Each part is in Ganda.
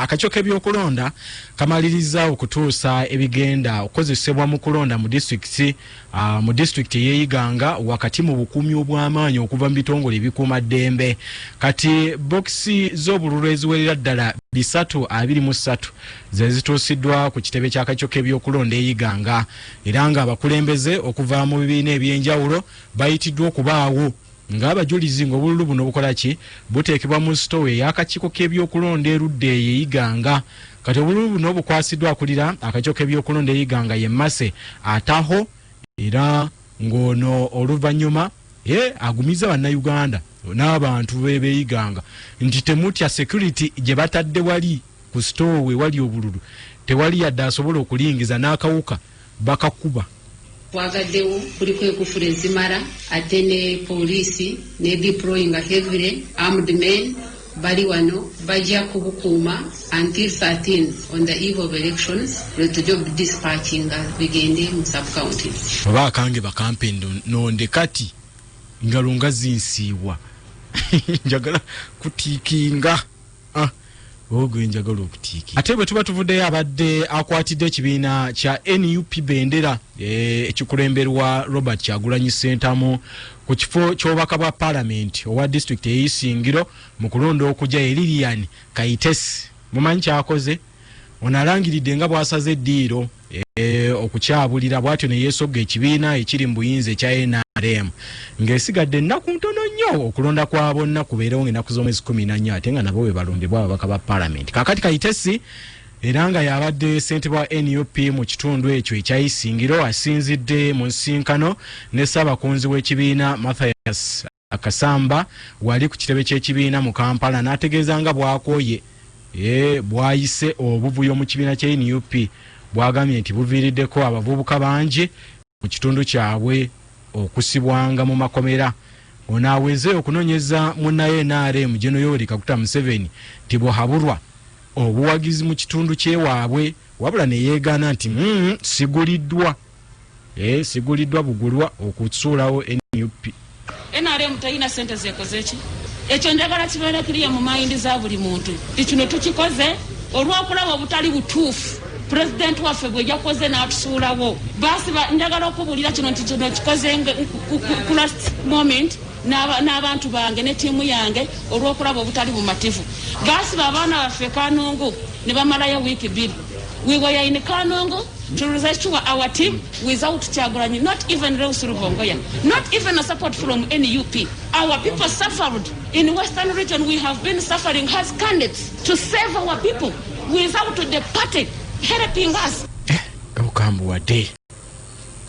Akakiiko k'ebyokulonda kamaliriza okutuusa ebigenda okukozesebwa mu kulonda mu disitulikiti mu disitulikiti ey'e Iganga wakati mu bukuumi obw'amaanyi okuva mu bitongole ebikuuma ddembe. Kati bokisi z'obululu eziwerera ddala 323 ze zituusiddwa ku kitebe ky'akakiiko k'ebyokulonda e Iganga era ng'abakulembeze okuva mu bibiina eby'enjawulo bayitiddwa okubaawo ng'abajulizi ng'obululu buno bukola ki buteekebwa mu sitoowa ey'akakiiko k'ebyokulonda erudda eyo e Iganga. Kati obululu buno bukwasiddwa akulira akakiiko k'ebyokulonda e Iganga ye Mase Ataho era ng'ono oluvannyuma agumizza Bannayuganda n'abantu b'e Iganga nti temutya, security gye batadde wali ku sitoowa ewali obululu tewali yadde asobola okulingiza n'akawuka bakakuba. Twagaddewo kuliko ekufula ezimala ate ne poliisi ne deploying heavily armed men bali wano bajja kubukuuma until 13 on the eve of elections lwe tujja dispatchinga bigende mu sub counties. Oba akange bakampe nonde kati ngalo nga zinsiiwa njagala kutiikinga ogwe njagala okutiiki. Ate bwe tuba tuvuddeyo, abadde akwatidde ekibiina kya NUP bendera ekikulemberwa Robert Kyagulanyi Ssentamu ku kifo ky'obubaka bwa paalamenti owa disitulikiti ey'Isingiro mu kulonda okujja ye Lilian Kaitesi. Mumanyi kyakoze? Ono alangiridde nga bw'asaze eddiiro okukyabulira bw'atyo ne yeesogga ekibiina ekiri mu buyinza ekya NRM ng'esigadde ennaku ntono nnyo okulonda kwa bonna kubeerewo ng'ennaku z'omwezi 14 ate nga nabo bwe balondebwa ababaka ba paalamenti. Kaakati Kaitesi era nga y'abadde ssentebe wa NUP mu kitundu ekyo ekya Isingiro asinzidde mu nsisinkano ne ssaabakunzi w'ekibiina Mathias Kasamba wali ku kitebe ky'ekibiina mu Kampala n'ategeeza nga bw'akooye bw'ayise obuvuyo mu kibiina kya NUP bw'agambye nti buviiriddeko abavubuka bangi mu kitundu kyabwe okusibwanga mu makomera. Ono aweze okunoonyeza munna NRM Gen Yoweri Kaguta Museveni nti bw'aburwa obuwagizi mu kitundu ky'ewaabwe wabula ne yeegaana nti siguliddwa. Siguliddwa bugulwa okusuulawo NUP. NRM talina sente zekoze ki, ekyo njagala kibeere kiriya mu mind za buli muntu nti kino tukikoze olw'okulaba obutali butuufu pulezidenti waffe bwe yakoze n'atusuulawo. Baasi njagala okubuulira kino nti kino kikoze ku last moment n'abantu bange ne ttiimu yange olw'okulaba obutali bumativu. Baasiba abaana baffe Kanungu ne bamalayo wiiki 2. We were in Kanungu to rescue our team without Kyagulanyi, not even Lewis Rubongoya, not even a support from NUP. Our people suffered. In Western region, we have been suffering as candidates to save our people without the party helping us. Okambuwadde,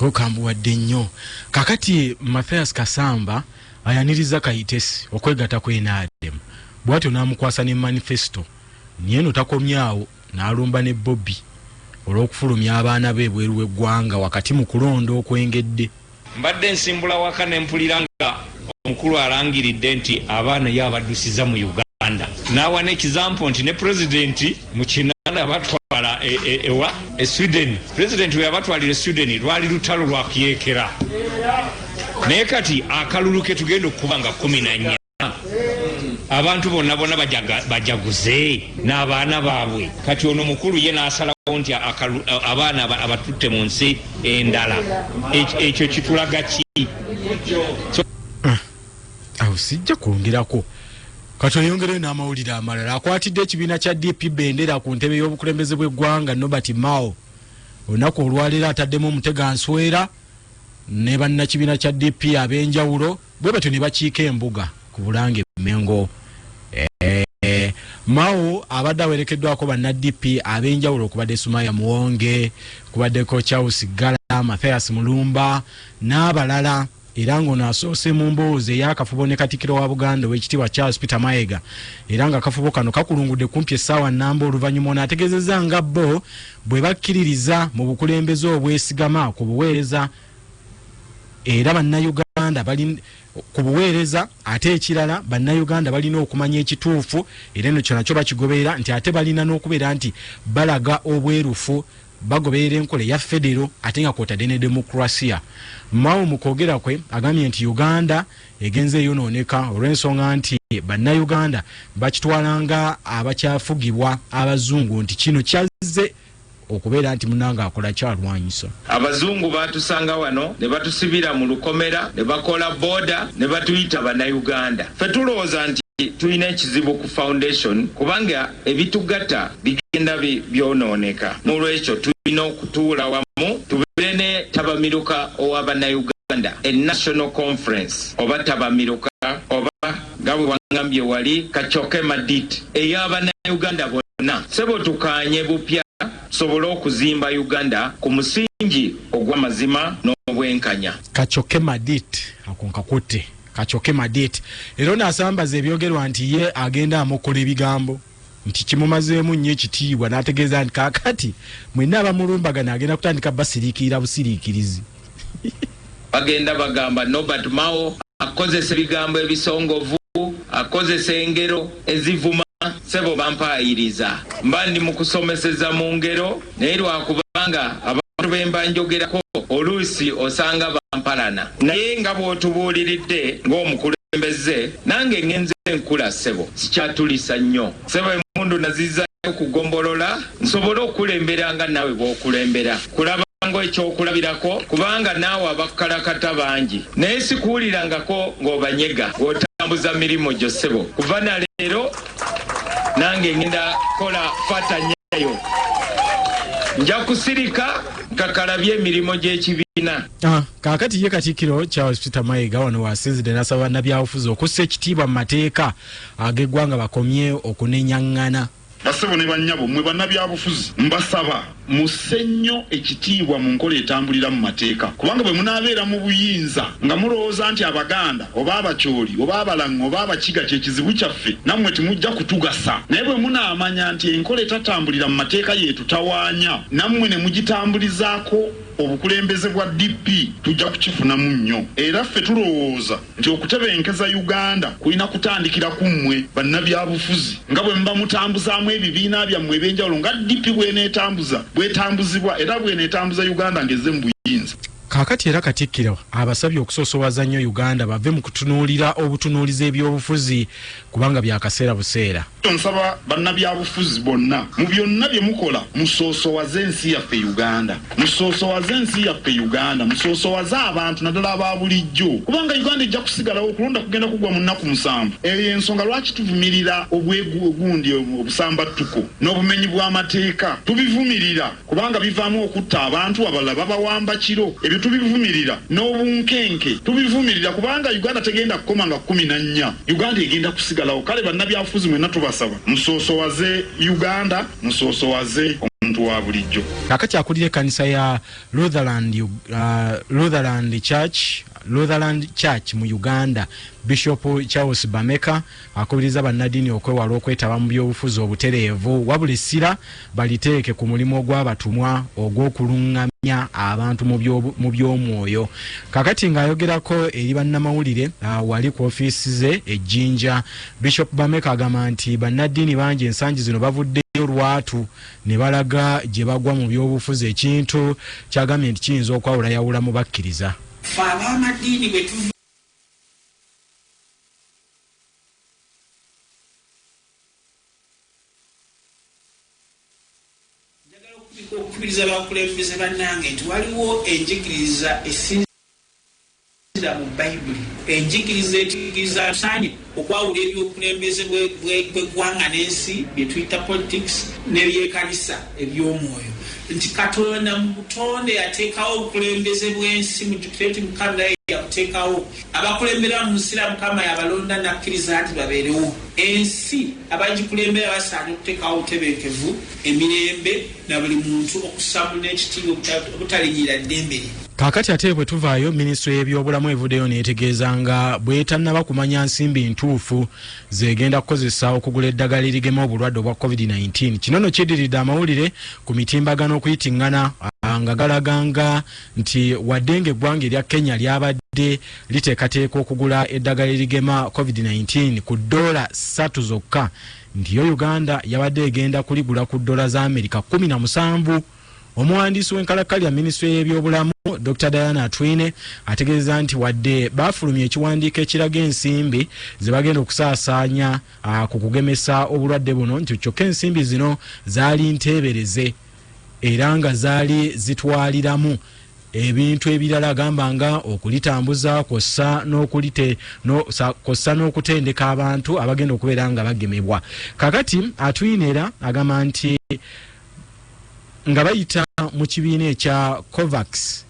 okambuwadde nnyo. Kakati Mathias Kasamba ayaniriza Kaitesi okwegatta ku NRM bwatyo n'amukwasa ne manifesto, naye no takomyawo n'alumba ne Bobi olw'okufulumya abaana be ebweru w'eggwanga wakati mu kulonda okwengedde. Mbadde nsimbula waka ne mpulira nga omukulu alangiridde nti abaana ye abaddusiza mu Uganda, n'awa n'example nti ne pulezidenti mu 80 batwala ewa e Sweden. Pulezidenti we yabatwalira e Sweden lwali lutalo lwa kuyeekera, naye kati akalulu ke tugenda okukuba nga 14 abantu bonna bonna bajaguze n'abaana baabwe. Kati ono mukulu ye n'asalawo nti abaana abatutte mu nsi endala, ekyo kitulaga ki? Awo sijja kwongerako, kati oyongereyo n'amawulire amalala. Akwatidde ekibiina kya DP bendera ku ntebe y'obukulembeze bw'eggwanga Norbert Mao olunaku olwaleero ataddemu omuteganswera ne bannakibiina kya DP ab'enjawulo bwe batyo ne bakiika embuga ku Bulange Mengo. Mao abadde awerekeddwako banna DP ab'enjawulo okubadde Sumaya Muwonge, kubaddeko Charles Gala, Mathias Mulumba n'abalala, era ng'ono asoose mu mboozi ey'akafubo ne Katikkiro wa Buganda Oweekitiibwa Charles Peter Mayiga, era nga akafubo kano kakulungudde kumpi essaawa nnamba. Oluvannyuma ono ategeezezza nga bo bwe bakkiririza mu bukulembeze obwesigama ku buweereza era Bannayuganda bali ku buweereza, ate ekirala Bannayuganda balina okumanya ekituufu era eno kyo nakyo bakigoberera nti ate balina n'okubeera nti balaga obwerufu. Bagoberera enkola eya federo ate nga kwotadde ne demokrasiya. Mao mu kwogera kwe agambye nti Uganda egenze eyonooneka olw'ensonga nti Bannayuganda bakitwala nga abakyafugibwa abazungu, nti kino kyazze okubeera nti munange akola kyalwanyisa. Abazungu batusanga wano ne batusibira mu lukomera, ne bakola border, ne batuyita Bannayuganda. Ffe tulowooza nti tulina ekizibu ku foundation, kubanga ebitugatta bigenda byonooneka. N'olwekyo tulina okutuula wamu, tubeere ne tabamiruka owa Bannayuganda, a national conference oba tabamiruka, oba nga bwe wangambye wali Kacoke Madit, ey'Abannayuganda bonna. Sebo, tukaanye bupya tusobole okuzimba Uganda ku musingi ogw'amazima n'obwenkanya. Kacoke Madit, ako nkakutte. Kacoke Madit era ono asambaza ebyogerwa nti ye agenda amokola ebigambo, nti kimumazeemu nnyo ekitiibwa, n'ategeeza nti kaakati mwenna abamulumbagana agenda kutandika basiriikirira busiriikirizi. Bagenda bagamba Norbert Mao akozesa ebigambo ebisongovu, akozesa engero ezivuma. Sebo, bampaayiriza, mba ndi mu kusomeseza mu ngero, naye lwakubanga abantu be mba njogerako oluusi osanga bampalana. Naye nga bw'otubuuliridde ng'omukulembeze, nange ngenze nkula, ssebo, sikyatulisa nnyo, ssebo. Emundu nazizaayo kugombolola nsobole okukulembera nga naawe bw'okulembera, kulaba ekyokulabirako, kubanga naawe abakukalakata bangi, naye sikuwulirangako ng'obanyega ng'otambuza mirimu gyo, ssebo. Kuva na leero nange ngenda kola fata nyayo, nja kusirika nkakalabye emirimu gy'ekibiina. Kaakati ye Katikkiro Charles Peter Mayiga wano wasinzidde n'asaba bannabyabufuzi okussa ekitiibwa mu mateeka ag'eggwanga, bakomye okunenyaŋŋana. Basebo ne bannyabo, mmwe bannabyabufuzi, mbasaba musse nnyo ekitiibwa mu nkola etambulira mu mateeka, kubanga bwe munaabeera mu buyinza nga mulowooza nti Abaganda oba Abakyoli oba Abalaŋŋa oba Abakiga kye kizibu kyaffe, nammwe temujja kutugasa. Naye bwe munaamanya nti enkola etatambulira mu mateeka yeetutawaanya, nammwe ne mugitambulizaako obukulembeze bwa DP, tujja kukifunamu nnyo. Era ffe tulowooza nti okutebenkeza Uganda kulina kutandikira ku mmwe bannabyabufuzi, nga bwe muba mutambuzaamu ebibiina byammwe ebyenjawulo, nga DP bw'eneetambuza, bwetambuzibwa era bw'eneetambuza Uganda ng'ezze mu buyinza. Kaakati era Katikkiro abasabye okusoosowaza nnyo Uganda, bave mu kutunuulira obutunuulizi ebyobufuzi, kubanga byakaseera buseera. Nsaba bannabyabufuzi bonna, mu byonna bye mukola musoosowaze ensi yaffe Uganda, musoosowaze ensi yaffe Uganda, musoosowaze abantu naddala aba bulijjo, kubanga Uganda ejja kusigalawo. Okulonda kugenda kugwa mu nnaku 7. Eyo ensonga lwaki tuvumirira obwegundi, obusambattuko n'obumenyi bw'amateeka. Tubivumirira kubanga bivaamu okutta abantu, abalala babawamba kiro. Ebyo tubivumirira. N'obunkenke tubivumirira, kubanga Uganda tegenda kukoma nga 14. Uganda egenda kusigalawo. Kale bannabyabufuzi mwenna tubasaba musoosowaze Uganda, musoosowaze omuntu wa bulijjo. Kaakati akulira ekkanisa ya Lutheran Church mu Uganda, Bishop Charles Bameka, akubiriza bannaddiini okwewala okwetaba mu byobufuzi obutereevu, wabula essira baliteeke ku mulimu ogw'abatumwa ogw'okuluŋŋamya abantu mu by'omwoyo. Kakati ng'ayogerako eri bannamawulire wali ku ofiisi ze ejjinja, Bishop Bameka agamba nti bannaddiini bangi ensangi zino bavuddeyo lwatu ne balaga gye bagwa mu byobufuzi, ekintu kyagambye nti kiyinza okwawulayawula mu bakkiriza. Fe ab'amadiini bwe tuva njagala okukubiriza abakulembeze bannange nti waliwo enjigiriza esinzira mu Bayibuli, enjigiriza etigiriza tusaanye okwawula ebyobukulembeze bw'eggwanga n'ensi, bye tuyita politics, n'ebyekanisa eby'omwoyo, nti Katonda mu butonde yateekawo obukulembeze bw'ensi. Mujjukire nti Mukama naye yabuteekawo. Abakulembera mu nsi era Mukama yabalonda nakkiriza nti babeerewo. Ensi abagikulembera basaanye okuteekawo obutebenkevu, emirembe, na buli muntu okussa munne ekitiibwa, obutalinyira ddembe lye. Kaakati ate bwe tuvaayo, minisitule y'ebyobulamu evuddeyo n'etegeeza nga bwetannaba kumanya nsimbi ntuufu zegenda kukozesa okugula eddagala erigema obulwadde obwa COVID-19. Kino no kiddiridde amawulire ku mitimbagano okuyitiŋŋana nga galaga nga nti wadde ng'eggwanga erya Kenya lyabadde liteekateeka okugula eddagala erigema COVID-19 ku $3 zokka, nti yo Uganda yabadde egenda kuligula ku dola za Amerika 17. Omuwandiisi w'enkalakkalira minisitule y'ebyobulamu Dr Diana Atwine ategeeza nti wadde bafulumya ekiwandiiko ekiraga ensimbi ze bagenda okusaasaanya ku kugemesa obulwadde buno, nti kyokka ensimbi zino zaali nteebereze era nga zaali zitwaliramu ebintu ebirala, gamba nga okulitambuza kwossa n'okutendeka abantu abagenda okubeera nga bagemebwa. Kakati Atwine era agamba nti nga bayita mu kibiina ekya COVAX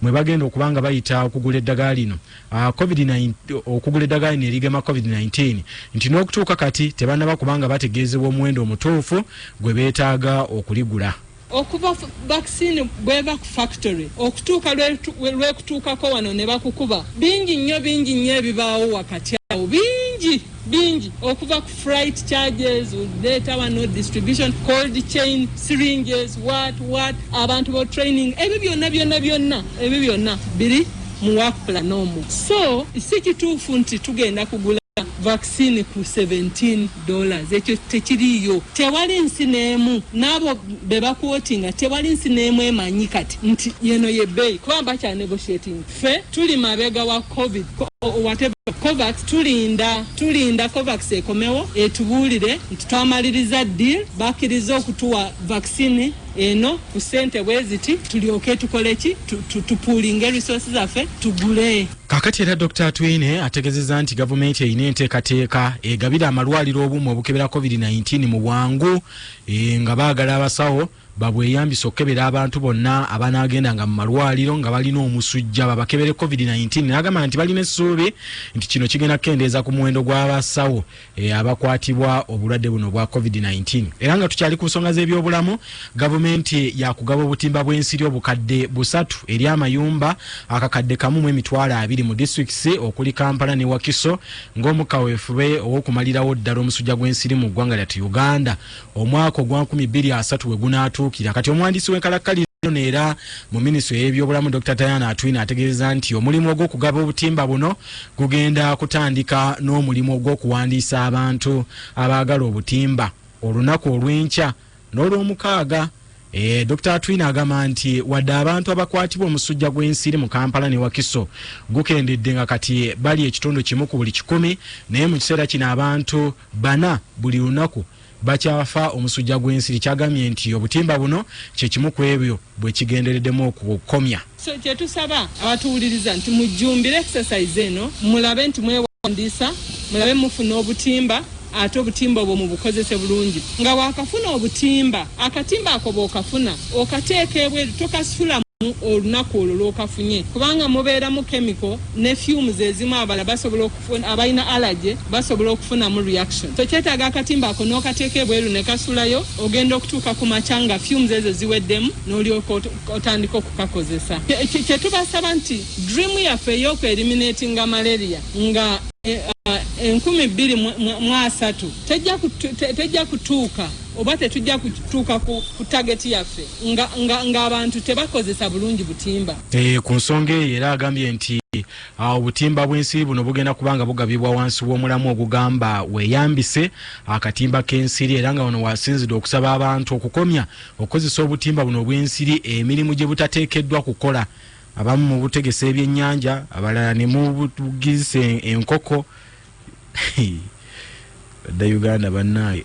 mwe bagenda okuba nga bayita okugula eddagala lino COVID-19, okugula eddagala lino erigema COVID-19, nti n'okutuuka kati tebannaba kubanga bategeezebwa omuwendo omutuufu gwe beetaaga okuligula. Okuva vaccine bweva ku factory okutuuka lwekutuukako wano ne bakukuba, bingi nnyo, bingi nnyo ebibaawo wakati awo, bingi bingi, okuva ku freight charges, leeta wano, distribution, cold chain, syringes, what what, abantu bo training, ebyo byonna byonna byonna, ebyo byonna biri mu work plan omwo. So si kituufu nti tugenda kugula vaccine ku $17. Ekyo tekiriiyo, tewali nsi n'emu, n'abo be baquotinga, tewali nsi n'emu emanyi kati nti yeno yebbeeyi, kuba bakya negotiating. Ffe tuli mabega wa COVID, whatever, COVAX. Tulinda COVAX ekomewo etubuulire nti twamaliriza deal, bakkiriza okutuwa vaccine eno ku ssente bwe ziti, tulyoke tukole ki? Tupoolinge resources zaffe tugule. Kakati era Dr Atwine ategeezezza nti gavumenti erina enteekateeka egabira amalwaliro obuuma obukebera COVID-19 mu bwangu, nga baagala abasawo babweyambisa okukebera abantu bonna abanaagendanga mu malwaliro nga balina omusujja, babakebere COVID-19. N'agamba nti balina essuubi nti kino kigenda kukendeeza ku muwendo gw'abasawo abakwatibwa obulwadde buno obwa COVID-19. Era nga tukyali ku nsonga z'ebyobulamu, gavumenti yakugaba obutimba bw'ensiri 300,000 eri amayumba 1,020,000 mu disitulikiti okuli Kampala ne Wakiso, ng'omukaweefube ow'okumalirawo ddala omusujja gw'ensiri mu ggwanga lyattu Uganda omwaka ogwa 2030 we gunaatuukira. Kati omuwandiisi w'enkalakkalira era mu minisitule y'ebyobulamu Dr Diana Atwine ategeeza nti omulimu ogw'okugaba obutimba buno gugenda kutandika n'omulimu ogw'okuwandiisa abantu abaagala obutimba olunaku olw'enkya n'olwomukaaga. Dr Atwine agamba nti wadde abantu abakwatibwa omusujja gw'ensiri mu Kampala ne Wakiso gukendedde, nga kati bali 1 ku buli 100, naye mu kiseera kino abantu 4 buli lunaku bakyafa omusujja gw'ensiri, kyagambye nti obutimba buno kyekimu ku ebyo bwe kigendereddemu okukomya. So kyetusaba abatuwuliriza nti mujjumbire exercise eno, mulabe nti mwewandiisa, mulabe mufuna obutimba, ate obutimba obwo mubukozese bulungi. Nga wakafuna obutimba, akatimba ako bw'okafuna okateeka ebweru, tokasulamu olunaku olwo lw'okafunye, kubanga mubeeramu chemical ne fumes ezimu, abalala basobola okufuna, abalina allergy basobola okufunamu reaction. So kyetaaga akatimba ako n'okateeka ebweru ne kasulayo, ogenda okutuuka ku makya nga fumes ezo ziweddemu, n'olyoka otandika okukakozesa. Kyetubasaba nti dream yaffe ey'okueliminatinga malaria nga 2030 tejja kutuuka, oba tetujja kutuuka ku target yaffe ng'abantu tebakozesa bulungi butimba. Ku nsonga eyo era agambye nti obutimba bw'ensiri buno bugenda kubanga bugabibwa wansi w'omulamwa ogugamba "Weeyambise akatimba k'ensiri", era nga wano wasinzidde okusaba abantu okukomya okukozesa obutimba buno obw'ensiri emirimu gye butateekeddwa kukola. Abamu mu butegesa ebyennyanja, abalala ne mubugizisa enkoko. Badda Uganda bannaaye.